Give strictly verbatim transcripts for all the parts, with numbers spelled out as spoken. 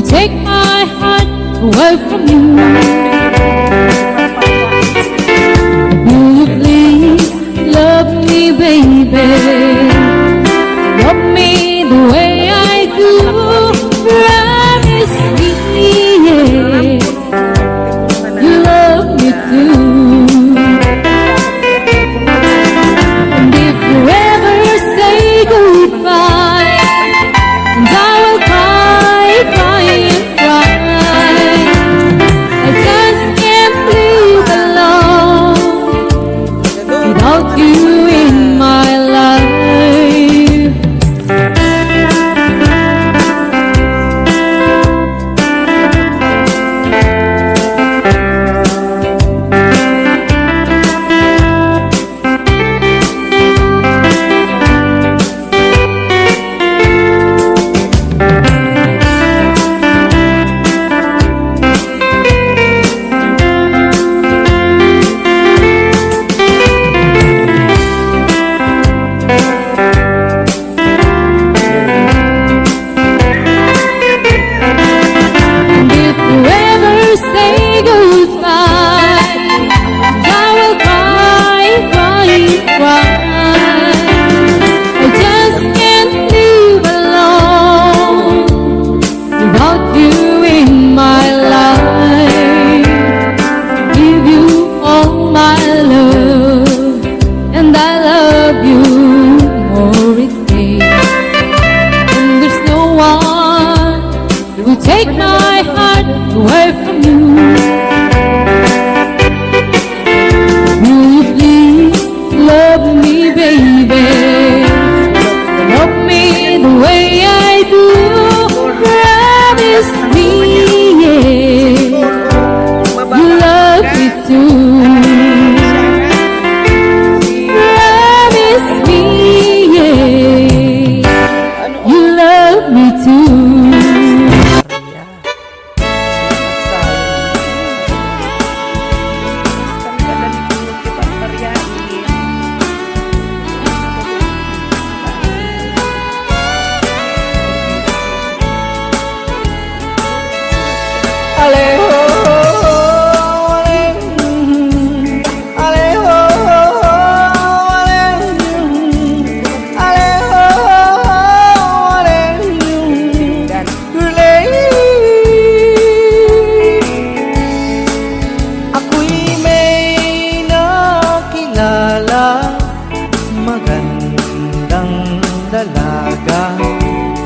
Take my heart away from you. Will you please love me, baby? Love me the way I do. Promise me, yeah, you love me too. And if you ever say goodbye, and I will cry, cry, and cry. I just can't live alone without you in my life. And if you ever say goodbye, I will cry, cry, cry. I just can't live alone without you in my life. Give you all my love, and I love you more each day. And there's no one who take my heart away from you. Will you please love me, baby? Love me the way I do. Promise me, yeah, you love me too. Promise me, yeah, you love me too. Ako'y may nakilala, magandang dalaga,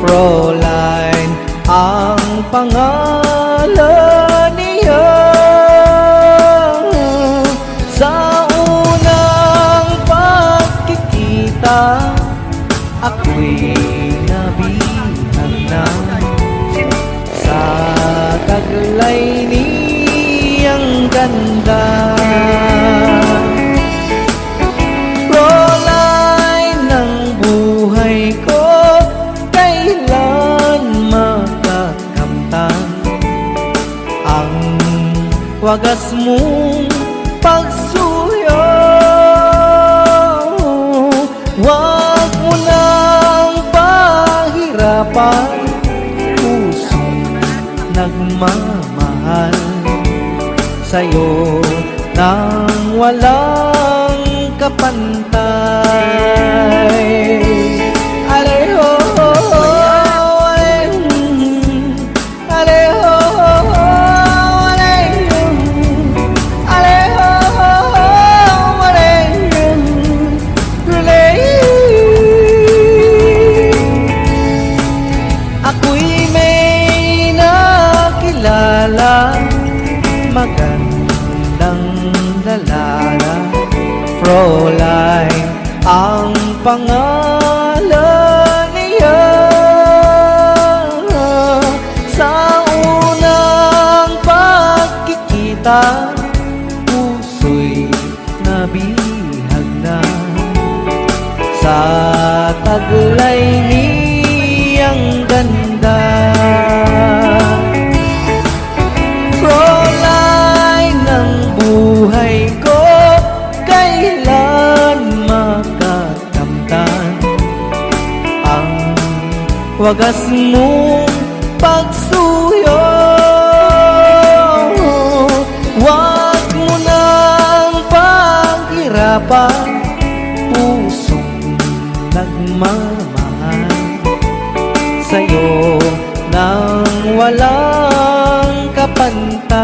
Fräulein ang pangalan niya. Sa unang pagkikita, ako'y nabihag na sa taglay niyang ganda. Fräulein ng buhay ko, kailan makakamtan ang wagas mong pagsuyo? Huwag mo nang pahirapan pusong nagmamahal sa'yo nang walang kapantay. Aleho, aleho. Aleho, aleho, aleho, aleho, aleho. Ako'y may nakilala, magandang dalaga, Fräulein ang pangalan niya. Sa unang pagkikita, puso'y nabihag na sa taglay niyang ganda. Fräulein ng buhay ko, kailan makakamtan ang wagas mong pagsuyo? Pusong nagmamahal sa'yo nang walang kapantay.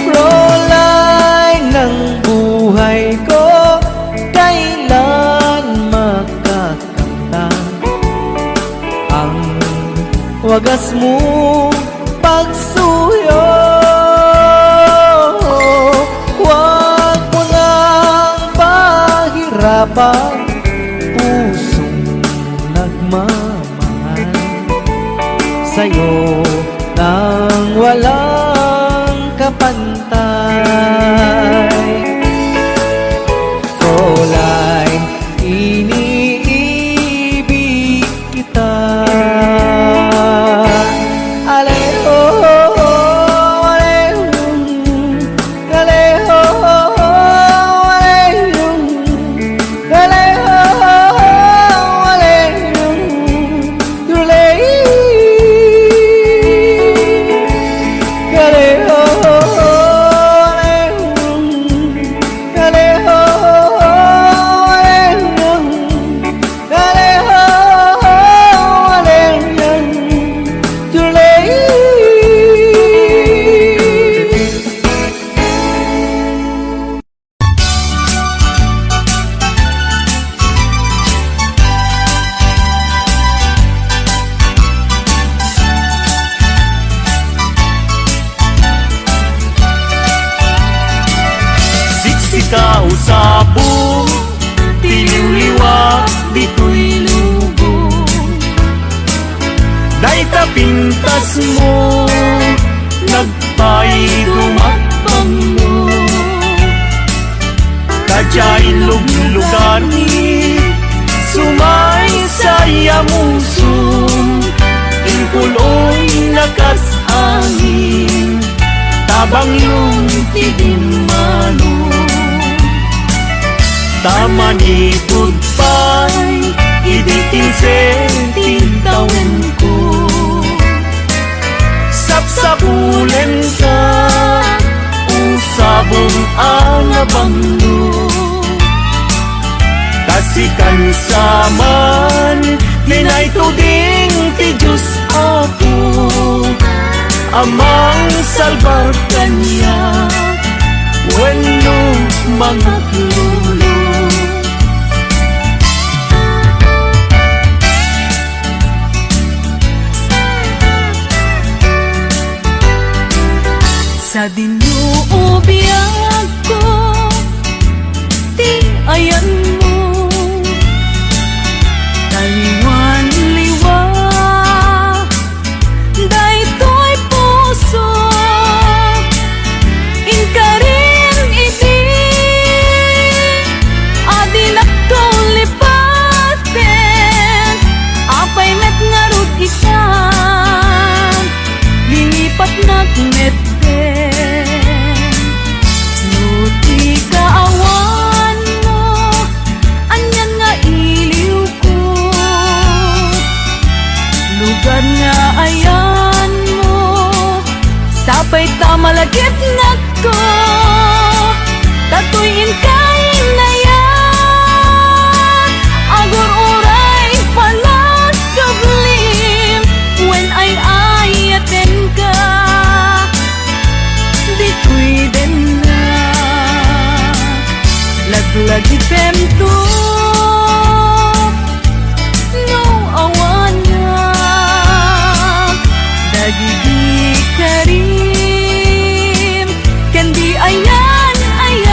Proline ng buhay ko, kailan makakamtan ang wagas mong pagsuyo. Huwag mo nang pahirapan, pusong nagmamahal sa'yo nang walang kapantay. Proline, iniibig kita. Aleho, aleho, aleho, aleho, aleho, aleho, aleho. Siksika usabo ti liwliwa ditoy lubong. Dayta pintasmo, nagpaidumat bangmo. Ta diay luglugarmi, sumaysay a musom, impuloyna kas angin, ta bangyon ti dimmano. Ta manipud pay idi kinse ti tawenko, sapsapulenka, usabon a nabanglo. Ta sikan sa man, dinayto din ti Dios, Apo, a mangsalbar kaniak wenno mangaklolo. Sadino, o biagko, ti ayanmo. Taliwan-liwa daytoy puso, inkarin idi a dinakto lipaten. Apay met ngarud itan, linipatnak metten. No ti kaawanmo, anian nga iliwko, lugad nga ayanmo, sapay ta malagipnakko, ta toy inkay nayat. Agur-uray, panagsublin, wen ay-ayatenka, ditoy denna. Laglagipemto no awanak dagiti karim ken di ayan-ayan.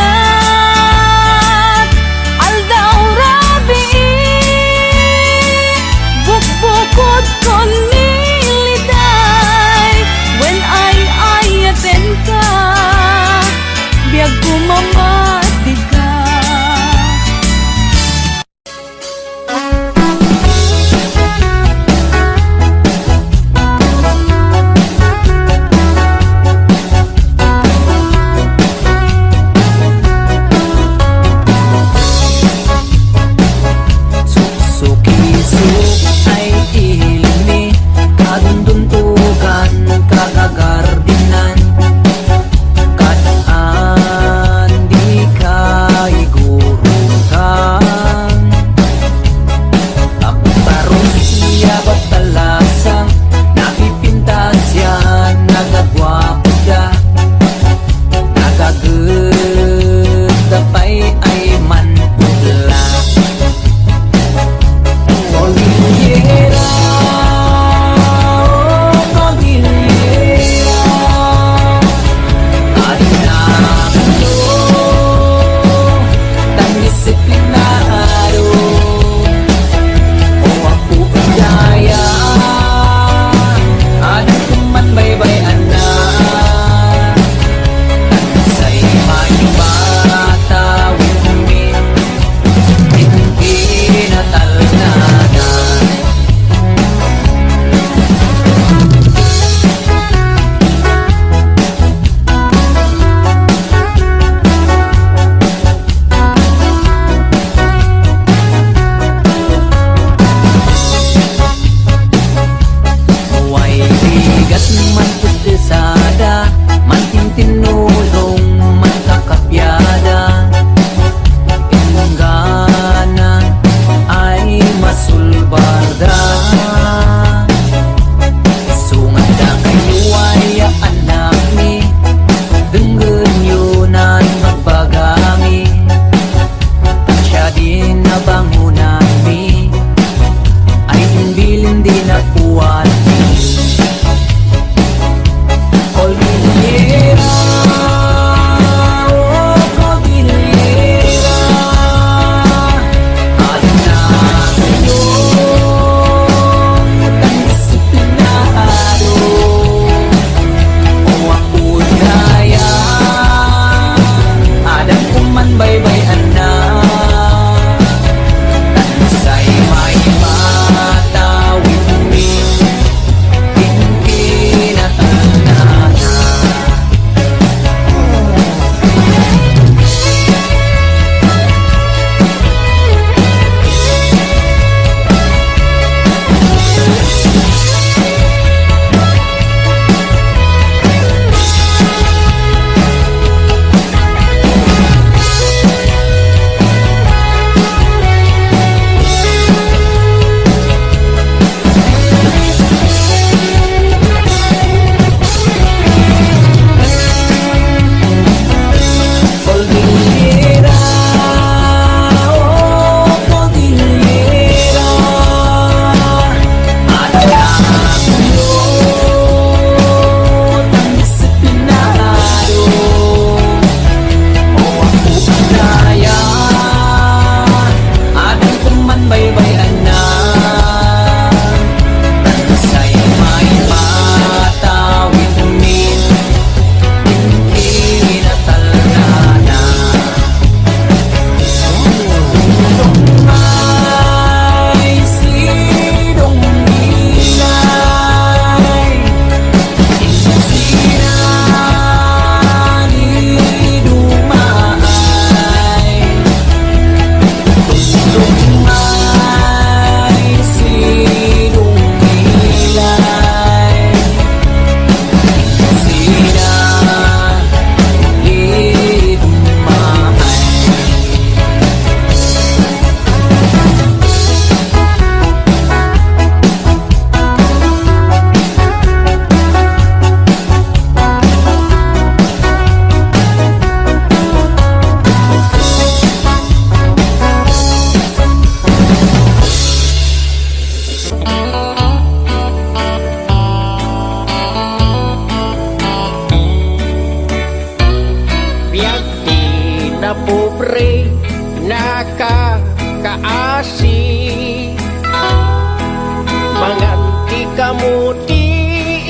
Ammo ti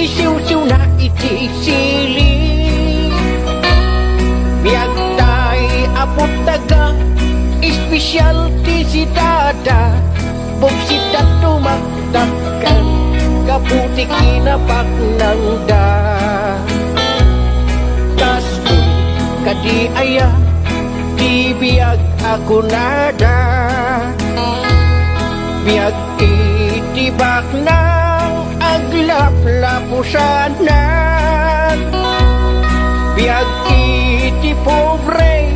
isiwsiwna iti sili. Biag tay a puttaga, espesyal ti sitada. Buksit a tumaktakkan gapu ti kinabaknangda. Kastoy kadi aya ti biag a kunada? Biag iti baknang aglaplapusanan, biag iti pobre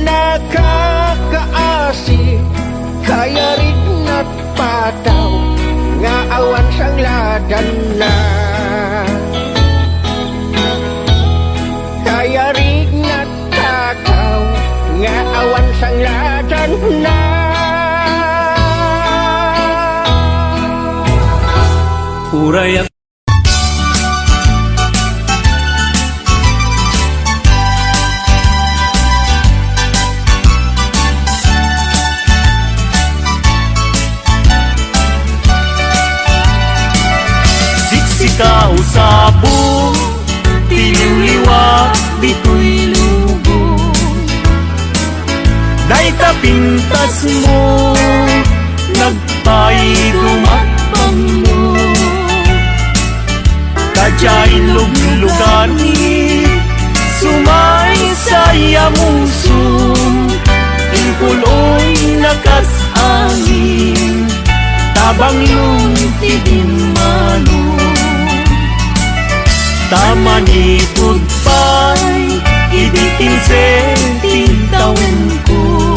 nakakaasi, kayarigna ti pataw nga awan sangladanna. Kayarigna ti pataw nga awan sangladanna. Uray a Siksika usabo ti liwliwa ditoy lubong. Dayta pintasmo, nagpaidumat bangmo. Kadiay luglugani, sumaysay a musong, inkuloyna kas angin, tabanglon ti dimmano. Ta manipud pay idi kinse ti tawenko.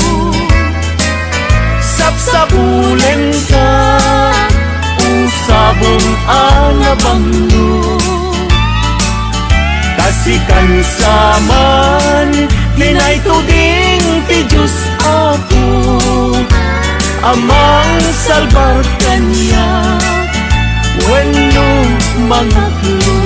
Sapsapulenta, usabong a nabanglo. Ta sikan sa man, dinaituding ti Dios Apo, a mangsalbar kaniak, wenno mangaklo.